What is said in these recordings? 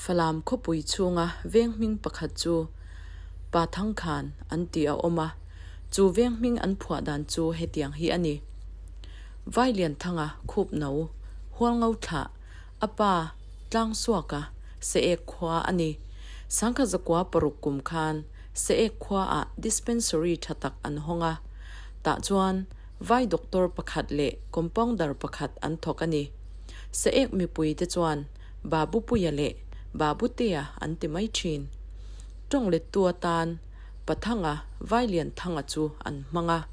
Falam khawpui chhunga veng hming pakhat chu Pa Thang Khan an tih a awm a, chu veng hming an phuah dan chu hetiang hi a ni. Vailianthanga khup no, Hualngo thlah, a pa Tlangsuaka Seek khua a ni. Sangkha zakua paruk kum khan Seek khuaah dispensary tha tak an hawng a, tah chuan Vai doctor pakhat leh compounder pakhat an thawk a ni. Seek mipuite chuan Babupuia leh Babutea an ti mai thin. Tawng lettu atan Pathanga Vailianthanga chu an hmang a.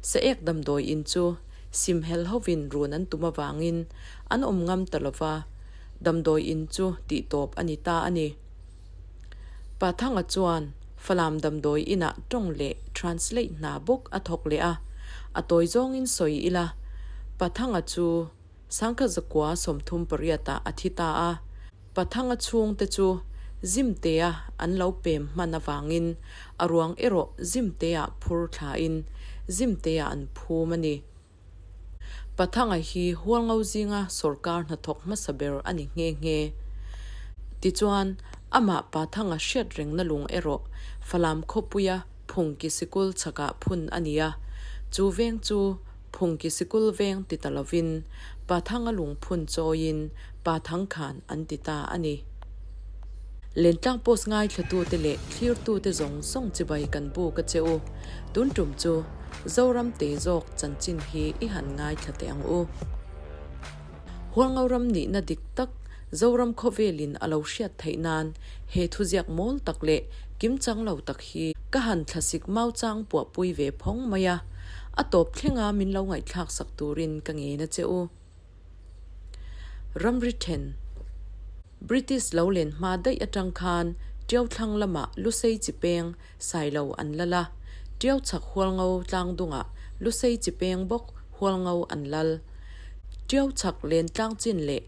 Seek damdawi in chu Simhel hovin run an tum avangin an awm ngam ta lova, damdawi in chu tihtawp a ni ta a ni. Pathanga chuan Falam damdawi inah tawng leh translate hna bawk a thawk leh a, a tawi zawngin sawi ila, Pathanga chu Sangkha zakua 38 ah a thi ta a, Pathanga chhungte chu Zimtea an lo pem hman avangin a ruang erawh Zimtea phur thlain Zimtea an phum a ni. Pathanga hi Hualngo zinga sawrkar hnathawk hmasa ber a ni nghe nghe. Tichuan, amah Pathanga hriat rengna lung erawh Falam khawpuia Phungki sikul chhakah phun a ni a, chu veng chu Phungki sikul veng ti ta lovin Pathanga lung phun chawiin Pathang khan an ti ta a ni. Lentlang post ngaithlatute leh thlirtute zawng zawng chibai kan buk a che u. Tun tum chu Zoram te zawk chanchin hi i han ngaithla teh ang u. Hualngoram nihna dik tak Zoram khawvelin a lo hriat theih nan he thuziak mawl tak leh kimchang lo tak hi ka han thlasik mau chang puahpui ve phawng mai a, a tawp thlenga min lo ngaihthlak sak turin ka ngen a che u. Ramri then British lo len hma daih atang khan Tiau thlang lamah Lusei chi peng Sailo an lal a, Tiau chhak Hualngo tlang dungah Lusei chi peng bawk Hualngo an lal. Tiau chhak len tlang chin leh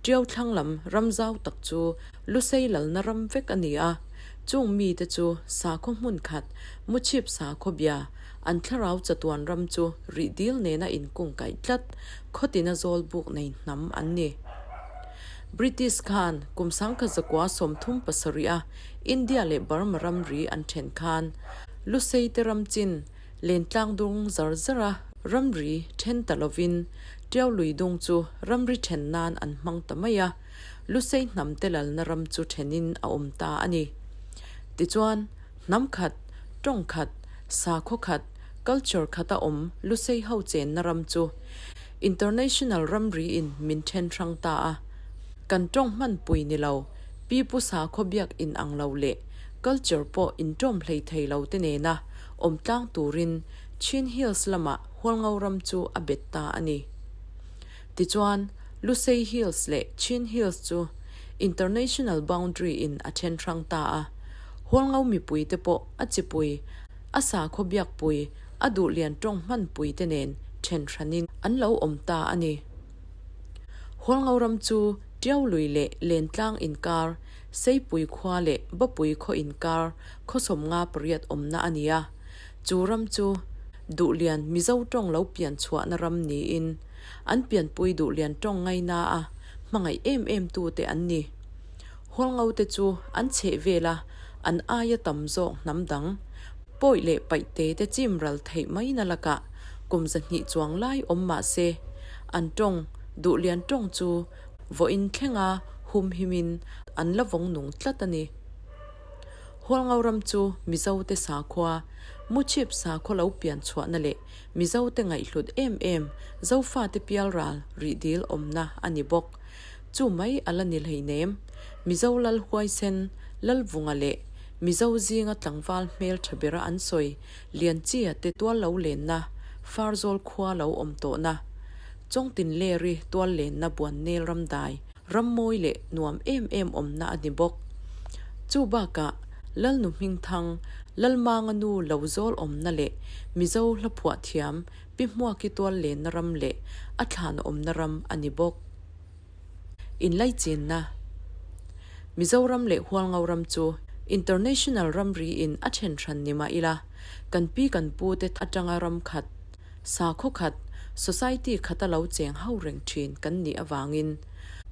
Tiau thlang lam ram zau tak chu Lusei lalna ram vek a ni a, chung mite chu sakhaw hmun khat Muchhip sakhaw bia an thlarau chatuan ram chu rih dil nena inkungkaih tlat khawtina zawl buk nei hnam an ni. British khan kum 1937 a India leh Burma ramri an then khan Lusei te ram chin Lentlang dung zar zar a ramri then ta lovin Tiau lui dung chu ramri then nan an hmang ta mai a, Lusei hnam te lalna ram chu thenin a awm ta a ni. Tichuan, hnam khat, tawng khat, sakhaw khat, culture khata awm Lusei ho chenna ram chu International ramri in min then hrang ta a. Kan tawng hmanpui ni lo, pi pu sakhaw biak in ang lo leh culture pawh intawm hlei thei lo te nena awm tlang turin Chin Hills lamah Hualngo ram chu a bet ta a ni. Tichuan, Lusei Hills leh Chin Hills chu International boundary in a then hrang ta a. Hualngo mipui te pawh a chipui, a sakhaw biakpui, a duhlian tawng hmanpui te nen then hranin an lo awm ta a ni. Hualngo ram chu Tiau lui leh Lentlang inkar, Seipui khua leh Bapui khaw inkar khaw 58 awmna a ni a. Chu ram chu Duhlian Mizo tawng lo pian chhuahna ram niin an pianpui Duhlian tawng ngaina a hmangaih em em tute an ni. Hualngo te chu an chheh vel a, an aia tam zawk hnam dang, pawi leh paihte te chim ral theih mai na lakah kum 200 chuang lai awm mah se, an tawng, Duhlian tawng chu vawiin thlenga humhimin an la vawng nung tlat a ni. Hualngo ram chu Mizo te sakhua, Muchhip sakhua lo pian chhuahna leh Mizo te ngaihhlut em em Zofate pialral rihdil awmna a ni bawk. Chu mai a la ni hleinem. Mizo lal huaisen, Lalvunga leh Mizo zinga tlangval hmel tha bera an sawi Lianchia te tual lo lenna, Farzawl khua lo awm tawhna, Chawngtinleri tual lenna Buannel ramdai, rammawi leh nuam em em awmna a ni bawk. Chu bakah Lalnu Hmingthang, Lalmanga nu lo zawl awmna leh Mizo hlaphuah thiam Pi Hmuaki tual lenna ram leh a thlan awmna ram a ni bawk. Inlaichinna Mizoram leh Hualngo ram chu International ramri in a then hran ni mah ila, kan pi kan pu te atanga ram khat, sakhaw khat, society khata lo cheng ho reng thin kan nih avangin.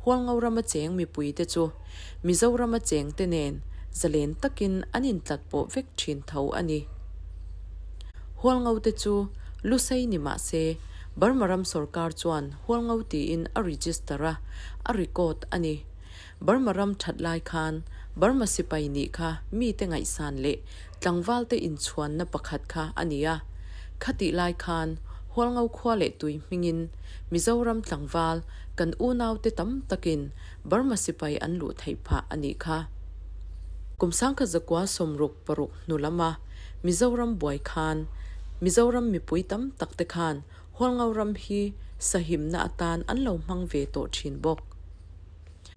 Hualngo rama cheng mipuite chu Mizorama chengte nen zalen takin an intlat pawh vek thin tho a ni. Hualngo te chu Lusei ni mah se Burma ram sorkar chuan Hualngo tiin a register a, a record a ni. Burma ram that lai khan Burma sipai nih kha mite ngaihsan leh tlangvalte inchhuanna pakhat kha a ni a. Khatih lai khan Hualngo khua leh tui hmingin Mizoram tlangval kan unaute tam takin Burma sipai an luh theih phah a nih kha. Kum sangkhat zakua 66 hnu lama Mizoram buai khan Mizoram mipui tam tak te khan Hualngo ram hi sahimna atan an lo hmang ve tawh thin bawk.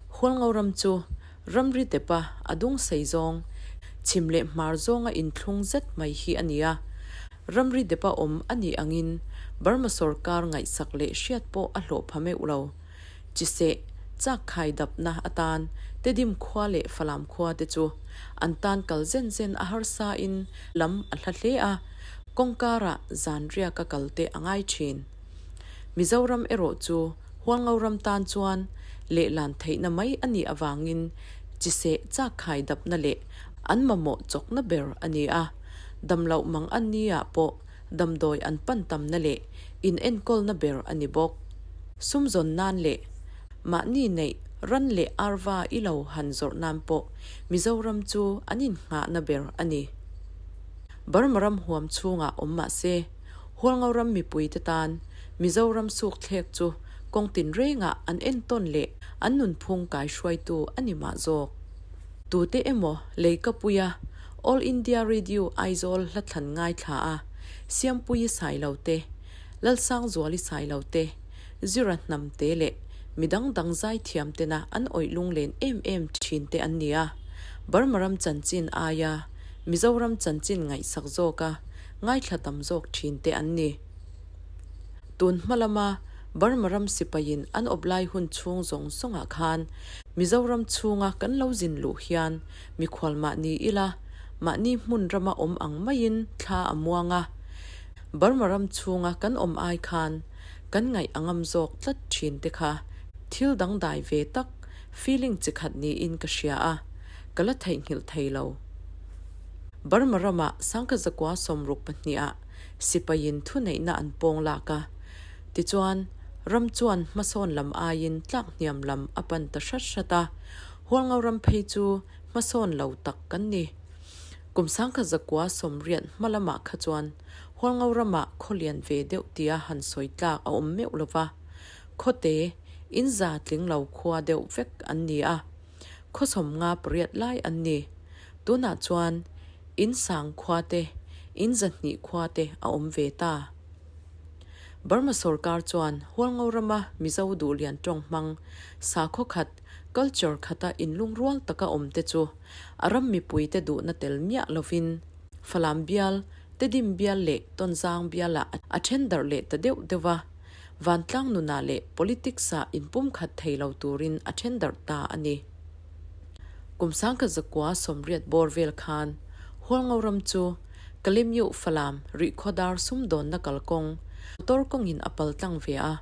Hualngo ram chu ramri depa a dung sei zawng, chhim leh hmar zawnga inthlung zet mai hi a ni a. Ramri depa awm a nih angin Burma sorkar ngaihsak leh hriat pawh a hlawh pha meuh lo. Chiseh, chak khai dapna atan Tedim khua leh Falam khua te chu an tan kal zen zen a harsa in lam a hla hle a, kawngkarah zan riaka kal te a ngai thin. Mizoram erawh chu Hualngo ram tan chuan lehlan theihna mai a nih avangin chiseh chak khai dapna leh an mamawh chawkna ber a ni a. Damloh mang an ni ah pawh damdawi an pan tamna leh in enkawlna ber a ni bawk. Sum zawn nan leh mahni neih ran leh arva i lo han zawrh nan pawh Mizoram chu an innghahna ber a ni. Burma ram huam chhungah awm mah se, Hualngo ram mipuite tan Mizoram sukthlek chu kawng tinrengah an entawn leh an nunphung kaihruaitu a ni mah zawk. Tute emaw Leikapuia All India Radio Aizawl hlathlan ngaithla a, Siampuii Sailo te, Lalsangzuali Sailo te, Zira Hnam te leh midang dang zaithiam tena an awih lunglen em em thin te an ni a. Burma ram chanchin aia Mizoram chanchin ngaihsak zawka ngaithla tam zawk thin te an ni. Tun hma lama Burma ram sipaiin an awp lai hun chhung zawng zawngah khan Mizoram chhunga kan lo zin luh hian mikhual mahni ila mahni hmun rama awm ang maiin thla a muang a. Burma ram chhunga kan awm ai khan kan ngaih a ngam zawk tlat thin te kha thil dangdai ve tak feeling chi khat niin ka hria a, ka la theihnghilh thei lo. Burma ramah sangkhat zakua 62 ah Sipaiin thuneihna an pawng lak a, tichuan ram chuan hmasawn lam aiin tlak hniam lam a pan ta hrat hrat a, Hualngo ram phei chu hmasawn lo tak kan ni. Kum sangkhat zakua 80 hma lamah kha chuan Hualngo ramah khaw lian ve deuh tia han sawi tlak a awm meuh lo va, khawte in za tling lo khua deuh vek an ni a, khaw 58 lai an ni. Tunah chuan in sang khua te, in 200 khua te a awm ve ta. Burma sorkar chuan Hualngo rama Mizo duhlian tawng hmang sakhaw khat, culture khata inlungrual taka awm te chu a ram mipuite duhna tel miah lovin Falam bial, Tedim bial leh Tonzang bialah a then darh leh ta deuh deuh a, vantlang nunah leh politics-ah inpumkhat thei lo turin a then darh ta a ni. Kum sangkhat 180 bawr vel khan Hualngo ram chu Kalemyuh Falam rihkhawdar sumdawnna kalkawng motor kawngin a pal tlang ve a.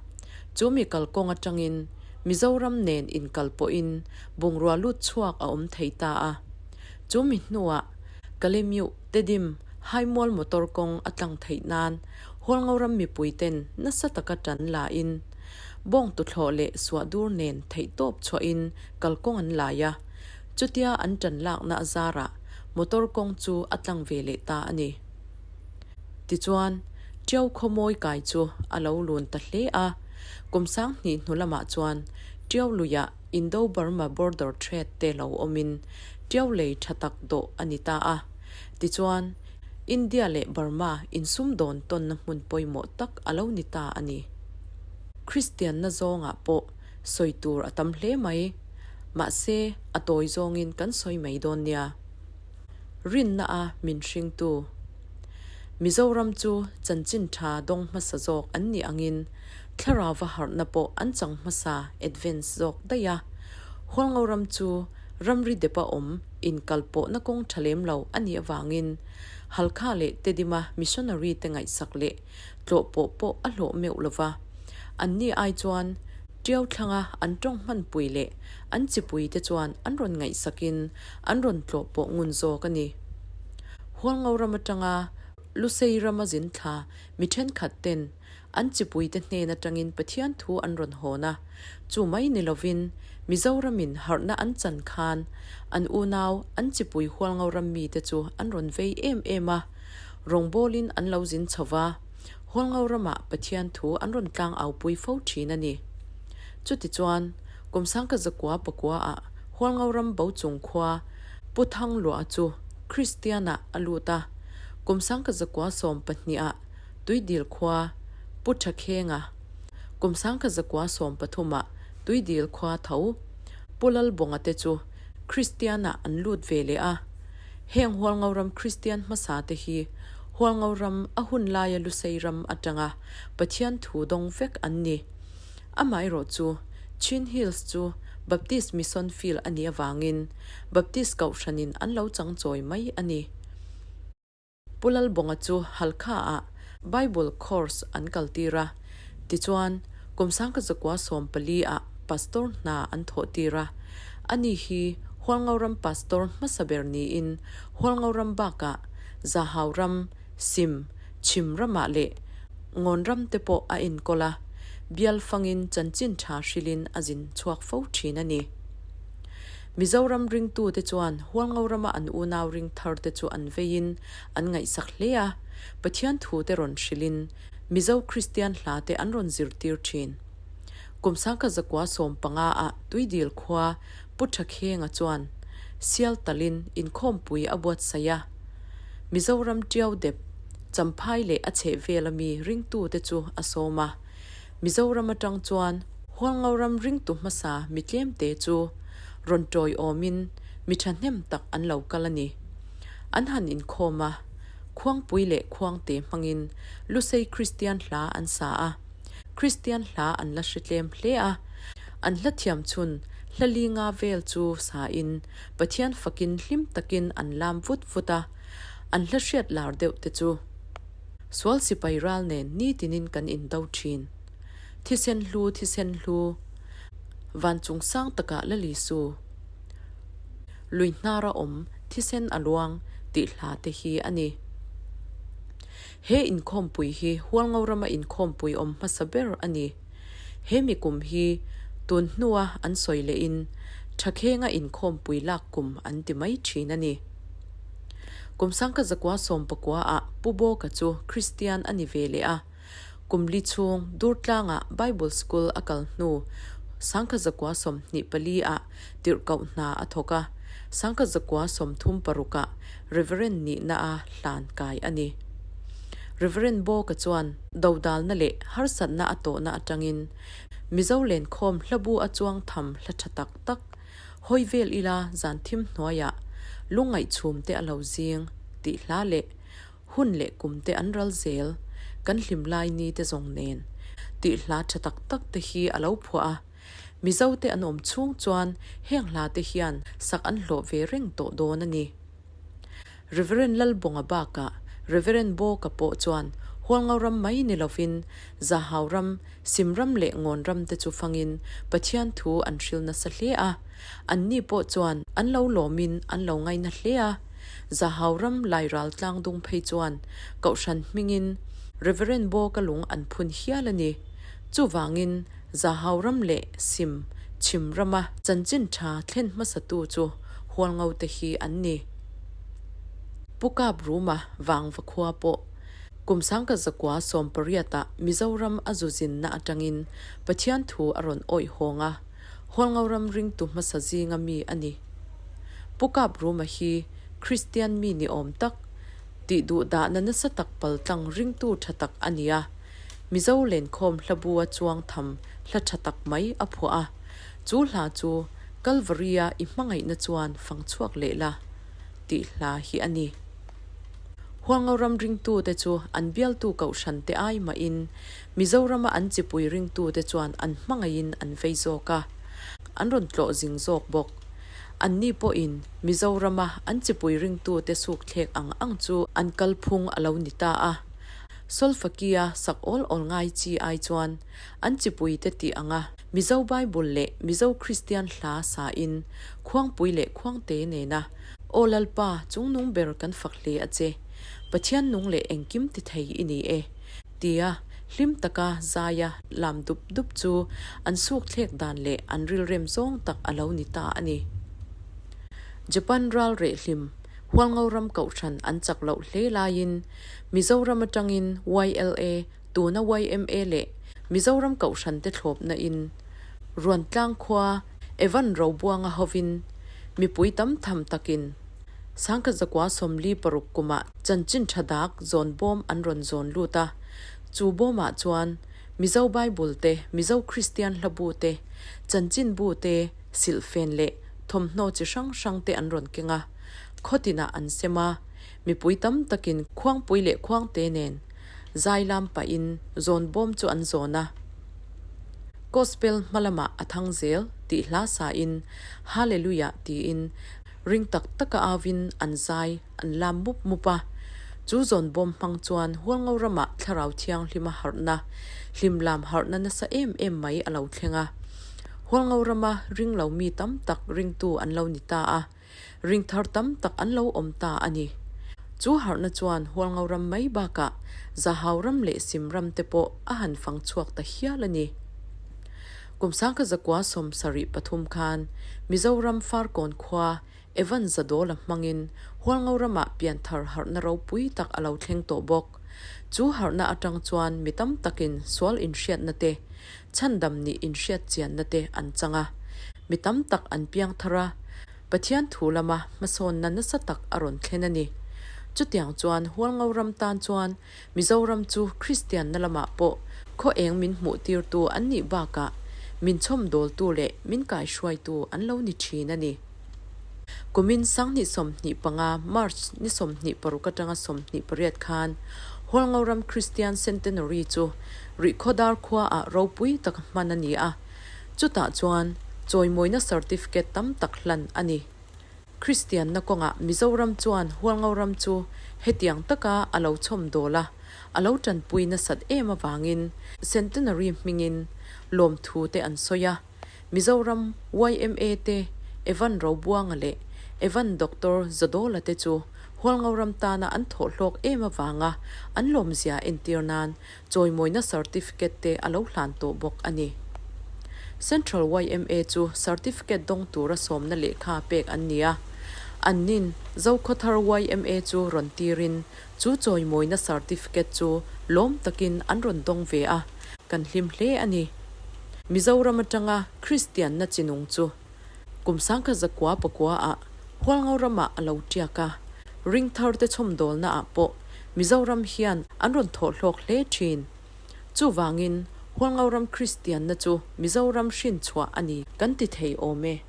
Chu mi kalkawng atangin Mizoram nen inkal pawhin bungrua lut chhuak a awm thei ta a. Chu mi hnuah Kalemyuh Tedim Haimual motor kawng a tlang theih nan Hualngo ram mipuiten nasa taka tan la in bawng tuthlawh leh suahdur nen theihtawp chhuahin kalkawng an lai a, chutia an tan lakna a zarah motor kawng chu a tlang ve leh ta a ni. Tichuan, Tiau khawmawi kai chu a lo lun ta hle a, kum 2000 hnu lamah chuan Tiau luiah Indo-Burma border trade te lo awmin Tiau lei tha tak dawh a ni ta a. Tichuan, India leh Burma insumdawn tawnna hmun pawimawh tak a lo ni ta a ni. Kristianna zawngah pawh sawi tur a tam hle mai. Mahse, a tawi zawngin kan sawi mai dawn nia. Rinna a min hringtu. Mizoram chu chanchin tha dawng hmasa zawk an nih angin thlarauva harhna pawh an chang hmasa advance zawk daih a. Hualngo ram chu ramri depa awm inkalpawhna kawng tha lem lo a nih avangin Halkha leh Tedima missionary te ngaihsak leh tlawhpawh pawh a hlawh meuh lo va. Anni ai chuan. Ṭiau thlanga an ṭawng hmanpui leh an chipuite chuan an rawn ngaihsakin an rawn tlawh pawh ngun zawk a ni. Hualngo ram aṭanga Lusei rama zin thla mi ṭhenkhat ten an chipuite hnen aṭangin Pathian thu an rawn hawn a, chu mai ni lovin Mizoramin harhna an chan khan an unau an chipui Hualngo ram mite chu an rawn vei em em a, rawngbawlin an lo zin chho va. Hualngo ramah Pathian thu an rawn tlang aupui fo thin a ni. Chutichuan, kum sangka zakua pakuaah Hualngo ram bo chung khua Pu Thangluah chu Kristianah a lut a, kum sangka zakua 12ah Tuidil khua Pu Thakhenga, kum sangka zakua 13ah Tuidil khua tho Pu Lalbawnga te chu Kristianah an lut ve leh a. Heng Hualngo ram Kristian hmasa te hi Hualngo ram a hun laia Lusei ram atanga Pathian thu dawng vek an ni. Amaherawh chu Chin Hills chu Baptist Mission Field a nih avangin Baptist Kohhranin an lo changchawi mai a ni. Pu Lalbawnga chu Halkha-ah Bible course an kaltir a, tichuan kum sangka zakua 14 ah Pastor hna an thawhtir a. Ani hi Hualngo ram Pastor hmasa ber niin Hualngo ram bakah Zahau ram, Sim, Chhim ramah leh Ngawn ram te pawh a enkawl a, bial fangin chanchin tha hrilhin a zin chhuak fo thin a ni. Mizoram ringtute chuan Hualngo rama an unau ring tharte chu an veiin an ngaihsak hle a, Pathian thute rawn hrilhin Mizo Kristian hlate an rawn zirtir thin. Kum sangka zakua 15 ah Tuidil khua Pu Thakhenga chuan sial talin inkhawmpui a buatsaih a, Mizoram Tiau dep, Champhai leh a chhehvela mi ringtute chu a sawm a. Mizoram atang chuan Hualngo ram ringtu hmasa mi tlemte chu rawn tawiawmin mi thahnem tak an lo kal a ni. An han inkhawm a, Khuangpui leh Khuangte hmangin Lusei Kristian hla an sa a. Kristian hla an la hre tlem hle a, an hla thiam chhun hla li nga vel chu sain Pathian fakin hlim takin an lam vut vut a, an hla hriat lar deuh te chu Sual sipai ral nen nitinin kan indo thin. Thisen hlu thisen hlu van chung sang takah la li su. Lui hnara awm thisen a luang tih hla te hi a ni. He inkhawmpui hi Hualngo rama inkhawmpui awm hmasa ber a ni. He mi kum hi tun hnua an sawi lehin Thakhenga inkhawmpui lak kum an ti mai thin a ni. Kum sangka zakua 19 ah Pu Bawka chu Kristian a ni ve leh a. Kum li chhung Durtlangah Bible School a kal hnu sangka zakua 24 ah tirhkoh hna a thawk a, sangka zakua 36 ah Reverend nihna a hlan kai a ni. Reverend Bawka chuan dodalna leh harsatna a tawhna atangin Mizo lenkhawm hlabu a chuang tham hla tha tak tak, hawi vel ila zan thim hnuaiah lungngaihchhum te a lo zing tih hla leh hun leh kum te an ral zel, kan hlim lai ni te zawng nen tih hla tha tak tak te hi a lo phuah a. Mizo te an awm chhung chuan heng hla te hian sak an hlawh ve reng tawh dawn a ni. Reverend Lalbawnga bakah Reverend Bawka pawh chuan Hualngo ram mai ni lovin Zahau ram, Sim ram leh Ngawn ram te chu fangin Pathian thu an hril nasa hle a. Anni pawh chuan an lo lawmin an lo ngaina hle a. Zahau ram Lairal tlangdung phei chuan Kohhran hmingin Reverend Bawka lung an phun hial a ni. Chuvangin Zahau ram leh Sim, Chhim rama chanchin tha thlen hmasatu chu Hualngo te hi an ni. Pu Kap Ruma Vangva khua pawh kum sangka zakua 18 ah Mizoram a zu zinna atangin Pathian thu a rawn awih hawng a, Hualngo ram ringtu hmasa zinga mi a ni. Pu Kap Ruma hi Kristian mi ni awm tak, tih duh dahna nasa tak paltlang ringtu tha tak a ni a. Mizo lenkhawm hlabua chuang tham hla tha tak mai a phuah a, chu hla chu Kalvaria i hmangaihna chuan fang chhuak leh la tih hla hi a ni. Hualngo ram ringtute chu an bialtu kohhrante ai mahin Mizorama an chipui ringtute chuan an hmangaihin an vei zawk a, an rawn tlawh zing zawk bawk. Anni pawhin Mizorama an chipui ringtute sukthlek ang ang chu an kalphung a lo ni ta a. Solfa-kia sak awl awl ngai chi ai chuan an chipuite tih anga Mizo Bible leh Mizo Kristian hla sain Khuangpui leh Khuangte nena Aw Lalpa, chungnung ber kan fak hle a che, Pathian nung leh engkim ti thei i ni e, tia hlim taka zaia lam dup dup chu an suk thlek dan leh an rilrem zawng tak a lo ni ta a ni. Japan ral rehhlim Hualngo ram kohhran an chak loh hle laiin Mizoram atangin YLA, tuna yma leh Mizoram kohhran te thlawpna in Ruantlang khua Evan Robuanga hovin mipui tam tham takin Sangkhat 146 kumah chanchin tha dak zawn bawm an rawn zawn lut a, chu bawmah chuan Mizo Bible te, Mizo Kristian hlabu te, chanchinbu te, silhfen leh thawmhnaw chi hrang hrang te an rawn keng a, khaw tinah an sem a, mipui tam takin khuangpui leh khuangte nen zai lam pahin zawn bawm chu an zawn a. Gospel hma lamah a thang zel tih hla sain Hallelujah tiin ring tak taka auin an zai an lam mup mup a. Chu zawn bawm hmang chuan Hualngo ramah Thlarau Thianghlima harhna, hlimlam harhna nasa em em mai a lo thleng a. Hualngo rama ring lo mi tam tak ringtu an lo ni ta a, ring thar tam tak an lo awm ta a ni. Chu harhna chuan Hualngo ram mai bakah Zahau ram leh Sim ram te pawh a han fang chhuak ta hial a ni. Kum 1973 khan Mizoram Farkawn khua Evan Zadawla hmangin Hualngo ramah pianthar harhna ropui tak a lo thleng tawh bawk. Chu harhna atang chuan mi tam takin sual inhriatna te, chhandam nih inhriat chianna te an chang a. Mi tam tak an piang thar a, Pathian thu lama hmasawnna nasa tak a rawn thlen a ni. Chutiang chuan Hualngo ram tan chuan Mizoram chu Kristianna lamah pawh khaw eng min hmuh tirtu an nih bakah min chhawmdawltu leh min kaihruaitu an lo ni thin a ni. Kumin 2025 March ni 26 atanga 28 khan Hualngoram Kristian Centenary chu Rihkhawdar khuaah ropui taka hman a ni a, chutah chuan chawimawina certificate tam tak hlan a ni. Kristianna kawngah Mizoram chuan Hualngoram chu hetiang taka a lo chhawm dawl a, a lo tanpui nasat em avangin Centenary hmingin lawmthu te an sawi a. Mizoram yma te Evan Robuanga leh Evan Doctor Zadawla te chu Hualngoram tana an thawhhlawk em avanga an lawmzia entir nan chawimawina certificate te a lo hlan tawh bawk a ni. Central yma chu certificate dawng tura sawmna lehkha pek an ni a, annin Zokhawthar yma chu rawn tirin chu chawimawina certificate chu lawm takin an rawn dawng ve a, kan hlim hle a ni. Mizoram atanga Kristianna chinung chu kum 1909 ah Hualngo ramah a lo tiak a, ring thar te chhawmdawlna ah pawh Mizoram hian an rawn thawh hlawk hle thin. Chuvangin Hualngo ram Kristianna chu Mizoram hrin chhuah a ni kan ti thei awm e.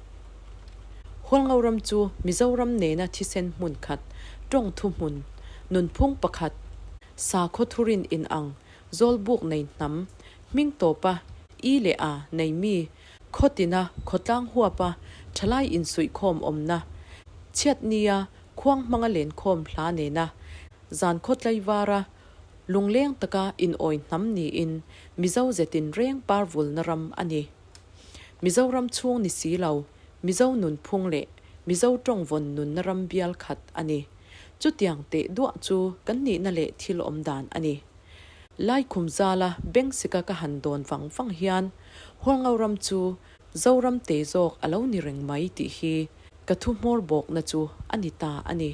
Hualngo ram chu Mizoram nena thisen hmun khat, tawng thuhmun, nunphung pakhat, sakhaw thurin inang, Zawlbuk nei hnam, hming tawpa i leh a nei mi, khaw tina khawtlang huapa thalai insuihkhawm awmna, chhiat nia khuang hmanga lenkhawm hla nena zan khaw tlaivara lungleng taka inawi hnam niin Mizo zetin reng par vulna ram a ni. Mizoram chhung ni si lo, Mizo nunphung leh Mizo tawng vawn nunna ram bial khat a ni. Chutiang teh duah chu kan nihna leh thil awm dan a ni. Laikhum zala Bengsika ka han dawn vang vang hian Hualngo ram chu Zoram te zawk a lo ni reng mai tih hi ka thu hmawr bawkna chu a ni ta a ni.